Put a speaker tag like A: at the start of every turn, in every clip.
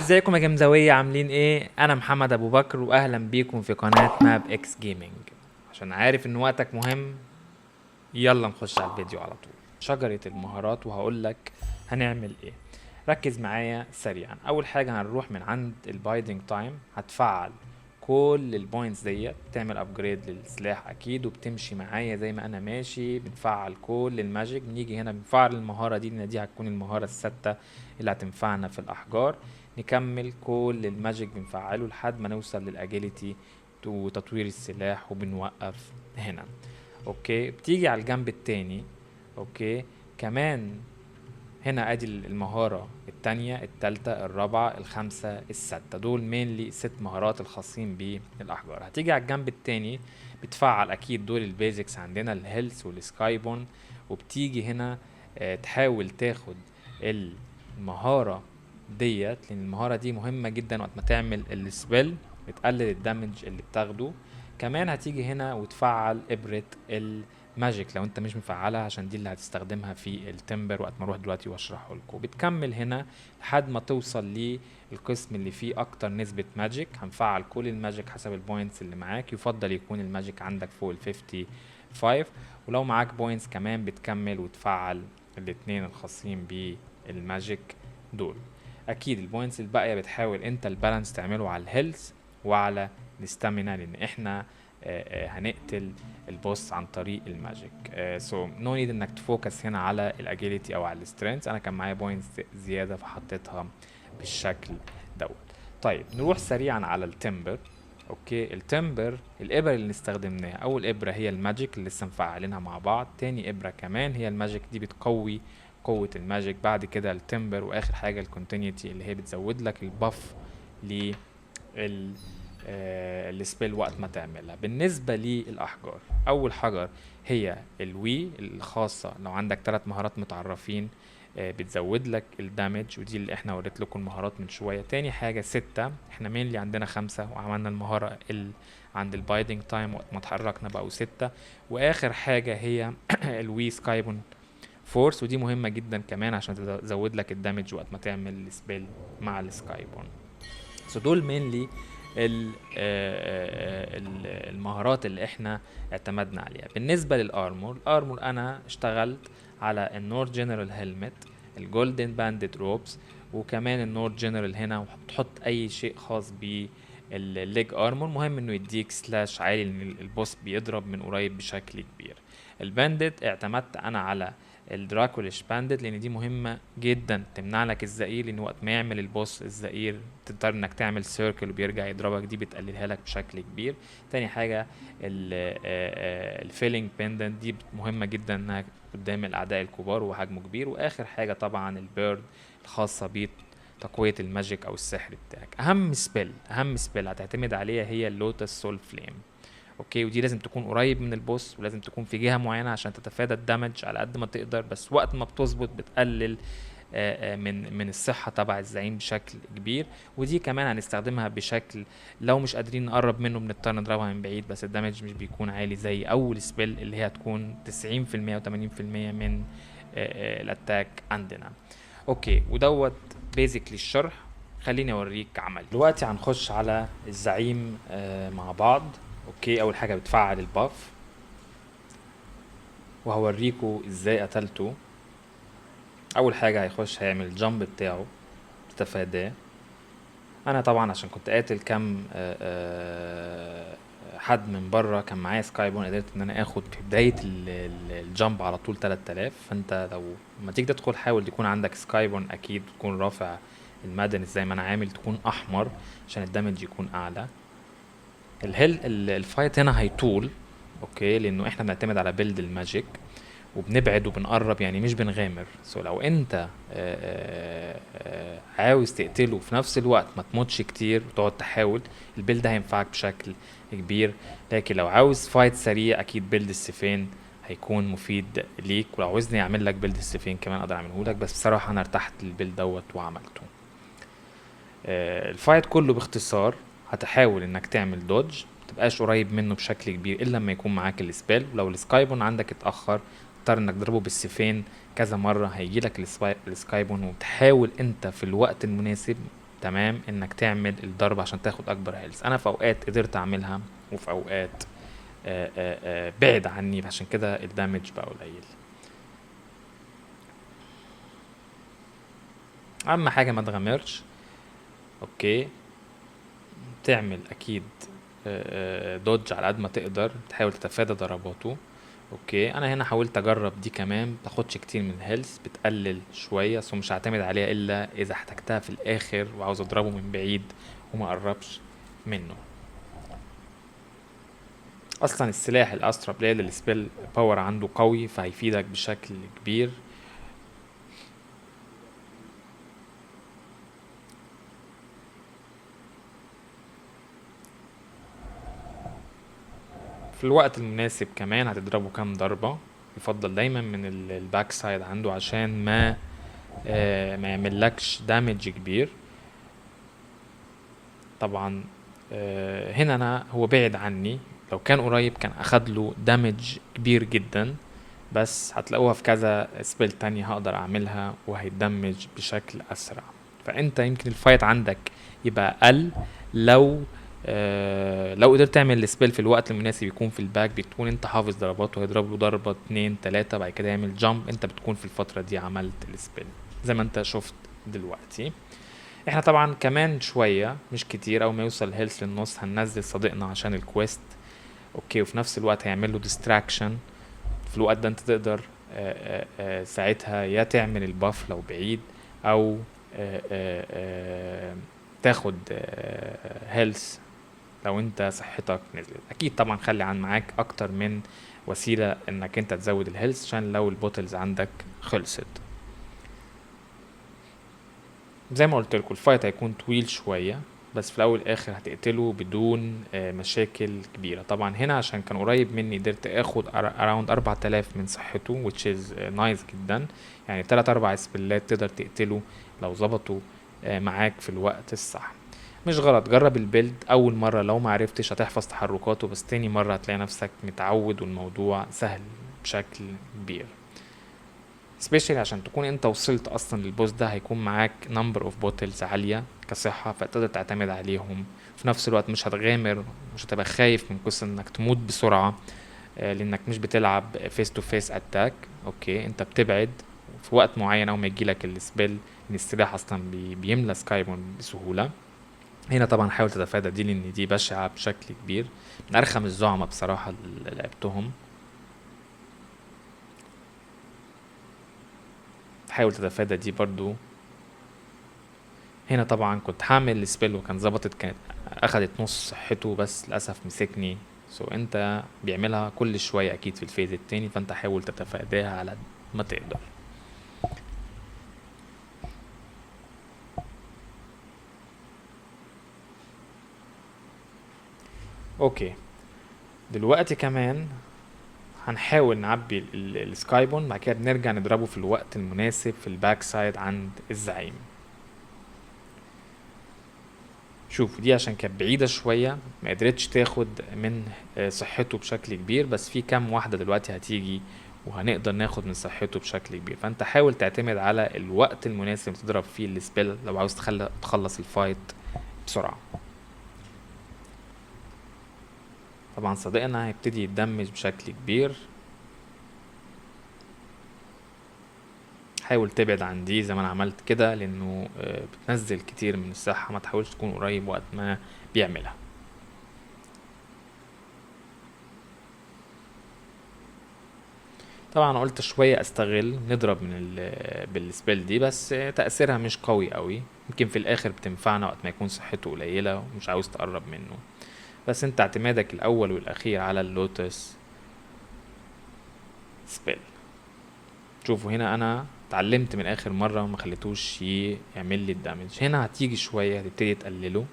A: ازيكم يا جمزاوية؟ عاملين ايه؟ انا محمد ابو بكر، واهلا بيكم في قناة ماب اكس جيمنج. عشان عارف ان وقتك مهم، يلا نخش على الفيديو على طول. شجرة المهارات وهقول لك هنعمل ايه، ركز معايا سريعا. اول حاجة هنروح من عند ال biding time، هتفعل كل ال points ديت، تعمل upgrade للسلاح اكيد، وبتمشي معايا زي ما انا ماشي، بنفعل كل ال magic. بنيجي هنا بنفعل المهارة دي، لان دي هتكون المهارة الستة اللي هتنفعنا في الاحجار. نكمل كل ال magic بنفعله لحد ما نوصل لل agility وتطوير السلاح، وبنوقف هنا. okay، بتيجي على الجنب التاني. okay، كمان هنا ادي المهارة التانية، التالتة، الرابعة، الخامسة، الستة. دول mainly ست مهارات الخاصين بالاحجار. هتيجي على الجنب التاني بتفعل اكيد دول ال basics عندنا، ال health وال skyborne، وبتيجي هنا تحاول تاخد المهارة ديت، لان المهارة دي مهمة جدا وقت ما تعمل ال spell، بتقلل ال damage اللي بتاخده. كمان هتيجي هنا وتفعل ابرة ال magic لو انت مش مفعلها، عشان دي اللي هتستخدمها في ال timber وقت ما اروح دلوقتي واشرحه لكم. بتكمل هنا لحد ما توصل للقسم اللي فيه اكتر نسبة magic. هنفعل كل ال magic حسب ال points اللي معاك، يفضل يكون ال magic عندك فوق ال 55، ولو معاك points كمان بتكمل وتفعل الاتنين الخاصين بال magic دول. اكيد ال points الباقية بتحاول انت ال balance تعمله على ال health وعلى ال stamina، لان احنا هنقتل ال boss عن طريق ال magic. so no need انك ت focus هنا على ال agility او على ال strength. انا كان معايا points زياده فحطيتها بالشكل دوت. طيب نروح سريعا على ال timber. okay، ال timber الابر اللي استخدمناها، اول ابره هي ال magic اللي لسه مفعلينها مع بعض، تاني ابره كمان هي ال magic دي بتقوي قوه ال magic، بعد كده ال timber، واخر حاجه ال continuity اللي هي بتزود لك ال buff لل ال spell وقت ما تعملها. بالنسبة للأحجار، أول حجر هي ال We الخاصة لو عندك 3 مهارات متعرفين، بتزود لك ال damage، ودي اللي احنا وريت لكم المهارات من شوية. تاني حاجة 6، احنا mainly عندنا 5 وعملنا المهارة عند ال biding time وقت ما اتحركنا بقوا 6. واخر حاجة هي ال We skyborne force، ودي مهمة جدا كمان عشان تزود لك ال damage وقت ما تعمل ال spell مع ال skyborne. so دول mainly المهارات اللي احنا اعتمدنا عليها. بالنسبة لل armor، ال armor انا اشتغلت على ال Nord General helmet، ال golden bandit robes، وكمان ال Nord General هنا، وتحط اي شيء خاص بال leg armor. مهم انه يديك slash عالي لان ال boss بيضرب من قريب بشكل كبير. ال pendant اعتمدت انا على ال Dracolich pendant لان دي مهمة جدا، تمنع لك الزئير، لان وقت ما يعمل ال boss الزئير تضطر انك تعمل circle وبيرجع يضربك، دي بتقللها لك بشكل كبير. تاني حاجة ال filling pendant، دي مهمة جدا انها قدام الاعداء الكبار وحجمه كبير. واخر حاجة طبعا ال bird الخاصة بيه تقوية ال magic او السحر بتاعك. اهم spell هتعتمد عليها هي ال Lotus Soul Flame. okay، ودي لازم تكون قريب من ال boss ولازم تكون في جهة معينة عشان تتفادى ال damage على قد ما تقدر، بس وقت ما بتظبط بتقلل من الصحة تبع الزعيم بشكل كبير. ودي كمان هنستخدمها بشكل لو مش قادرين نقرب منه بنضطر نضربها من بعيد، بس ال damage مش بيكون عالي زي اول spell اللي هي هتكون تسعين في المية وتمانين في المية من ال attack عندنا. okay، ودوت basically الشرح. خليني اوريك عمل. دلوقتي هنخش على الزعيم مع بعض. okay، اول حاجة بتفعل ال buff، وهوريكوا ازاي قتلته. اول حاجة هيخش هيعمل ال jump بتاعه تتفاداه. انا طبعا عشان كنت قاتل كم حد من بره كان معايا skyborne، قدرت ان انا اخد في بداية ال jump على طول 3000. فانت لو ما تيجي تدخل حاول يكون عندك skyborne، اكيد تكون رافع ال madness زي ما انا عامل، تكون احمر عشان ال damage يكون اعلى. ال fight هنا هيطول، okay، لانه احنا بنعتمد على build ال magic وبنبعد وبنقرب، يعني مش بنغامر. so لو انت عاوز تقتله في نفس الوقت ما تموتش كتير وتقعد تحاول، ال build ده هينفعك بشكل كبير. لكن لو عاوز fight سريع اكيد build السيفين هيكون مفيد ليك، ولو عاوزني اعمل لك build السيفين كمان اقدر اعمله لك، بس بصراحة انا ارتحت لل build دوت وعملته. ال fight كله باختصار هتحاول انك تعمل dodge، متبقاش قريب منه بشكل كبير الا لما يكون معاك ال spell. ولو ال skyborne عندك اتاخر تضطر انك تضربه بالسيفين كذا مره، هيجي لك ال skyborne، وبتحاول انت في الوقت المناسب تمام، انك تعمل الضربة عشان تاخد اكبر health. انا في اوقات قدرت اعملها وفي اوقات بعد عني، عشان كده ال damage بقى قليل. اهم حاجة ما تغامرش، okay، تعمل اكيد dodge على قد ما تقدر، تحاول تتفادى ضرباته. okay، انا هنا حاولت اجرب دي كمان، بتاخدش كتير من ال health، بتقلل شوية، بس مش هعتمد عليها الا اذا احتجتها في الاخر وعاوز اضربه من بعيد وما اقربش منه. اصلا السلاح ال Astra Blade ال spell power عنده قوي، فهيفيدك بشكل كبير. في الوقت المناسب كمان هتضربه كام ضربة، يفضل دايما من ال back side عنده عشان ما يعملكش damage كبير. طبعا هنا انا هو بعد عني، لو كان قريب كان اخد له damage كبير جدا، بس هتلاقوها في كذا spell تانية هقدر اعملها وهيتدمج بشكل اسرع. فانت يمكن ال fight عندك يبقى اقل لو قدرت تعمل ال spell في الوقت المناسب، يكون في ال back، بتكون انت حافظ ضرباته، هيضرب له ضربة 2 3 بعد كده يعمل jump، انت بتكون في الفترة دي عملت ال spell زي ما انت شفت دلوقتي. احنا طبعا كمان شوية مش كتير، اول ما يوصل ال health للنص هننزل صديقنا عشان ال quest، okay، وفي نفس الوقت هيعمل له distraction. في الوقت ده انت تقدر ساعتها يا تعمل ال buff لو بعيد، او تاخد health لو انت صحتك نزلت. اكيد طبعا خلي عن معاك اكتر من وسيلة انك انت تزود ال health عشان لو ال bottles عندك خلصت. زي ما قلت لكم ال fight هيكون طويل شوية، بس في الاول والاخر هتقتله بدون مشاكل كبيرة. طبعا هنا عشان كان قريب مني قدرت اخد around 4000 من صحته، which is nice جدا. تلات اربع spell ات تقدر تقتله لو ظبطوا معاك في الوقت الصح. مش غلط، جرب ال build اول مرة، لو ما عرفتش هتحفظ تحركاته، بس تاني مرة هتلاقي نفسك متعود والموضوع سهل بشكل كبير. specially عشان تكون انت وصلت اصلا لل boss ده هيكون معاك number of bottles عالية كصحة، فتقدر تعتمد عليهم. في نفس الوقت مش هتغامر، مش هتبقى خايف من قصة انك تموت بسرعة، لانك مش بتلعب face to face attack. okay، انت بتبعد في وقت معين اول ما يجيلك ال spell، ان السلاح اصلا بيملى skyboon بسهولة. هنا طبعا حاول تتفادى دي لان دي بشعة بشكل كبير، من ارخم الزعماء بصراحة اللي لعبتهم. حاول تتفادى دي برضو. هنا طبعا كنت هعمل ال spell وكان ظبطت، كانت اخدت نص صحته، بس للاسف مسكني. انت بيعملها كل شوية اكيد في ال phase التاني، فانت حاول تتفاداها على قد ما تقدر. okay، دلوقتي كمان هنحاول نعبي ال skyboon، بعد كده بنرجع نضربه في الوقت المناسب في ال back side عند الزعيم. شوفوا دي عشان كانت بعيدة شوية ما قدرتش تاخد من صحته بشكل كبير، بس في كام واحدة دلوقتي هتيجي وهنقدر ناخد من صحته بشكل كبير. فانت حاول تعتمد على الوقت المناسب تضرب فيه ال spell لو عاوز تخلص ال fight بسرعة. طبعا صديقنا هيبتدي يتدمج بشكل كبير، حاول تبعد عن دي زي ما انا عملت كده، لانه بتنزل كتير من الصحة، ما تحاولش تكون قريب وقت ما بيعملها. طبعا انا قلت شوية استغل نضرب من بال spell دي، بس تأثيرها مش قوي قوي، يمكن في الاخر بتنفعنا وقت ما يكون صحته قليلة ومش عاوز تقرب منه. بس انت اعتمادك الاول والاخير على ال lotus spell. شوفوا هنا انا اتعلمت من اخر مرة وما خليتوش يعمل لي ال damage. هنا هتيجي شوية هتبتدي تقلله،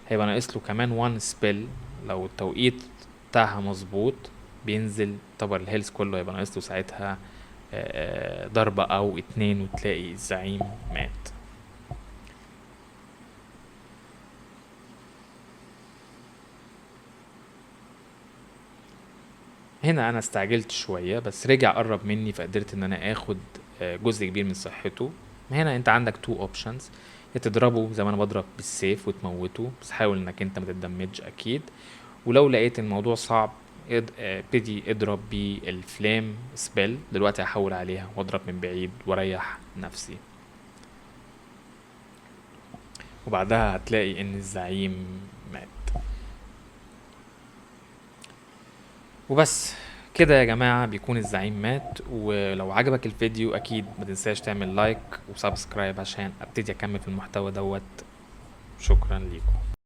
A: هيبقى ناقص له كمان 1 spell لو التوقيت بتاعها مظبوط بينزل طبعا ال health كله، هيبقى ناقص له ساعتها ضربة او 2 وتلاقي الزعيم مات. هنا انا استعجلت شوية بس رجع قرب مني، فقدرت ان انا اخد جزء كبير من صحته. هنا انت عندك 2 options، تضربه زي ما انا بضرب بالسيف وتموته، بس حاول انك انت ما تتدمج اكيد. ولو لقيت الموضوع صعب ابتدي اضرب بال flame spell. دلوقتي هحول عليها واضرب من بعيد واريح نفسي، وبعدها هتلاقي ان الزعيم مات. وبس كده يا جماعة بيكون الزعيم مات. ولو عجبك الفيديو اكيد ما تنساش تعمل like و subscribe عشان ابتدي اكمل في المحتوى دوت. شكرا ليكم.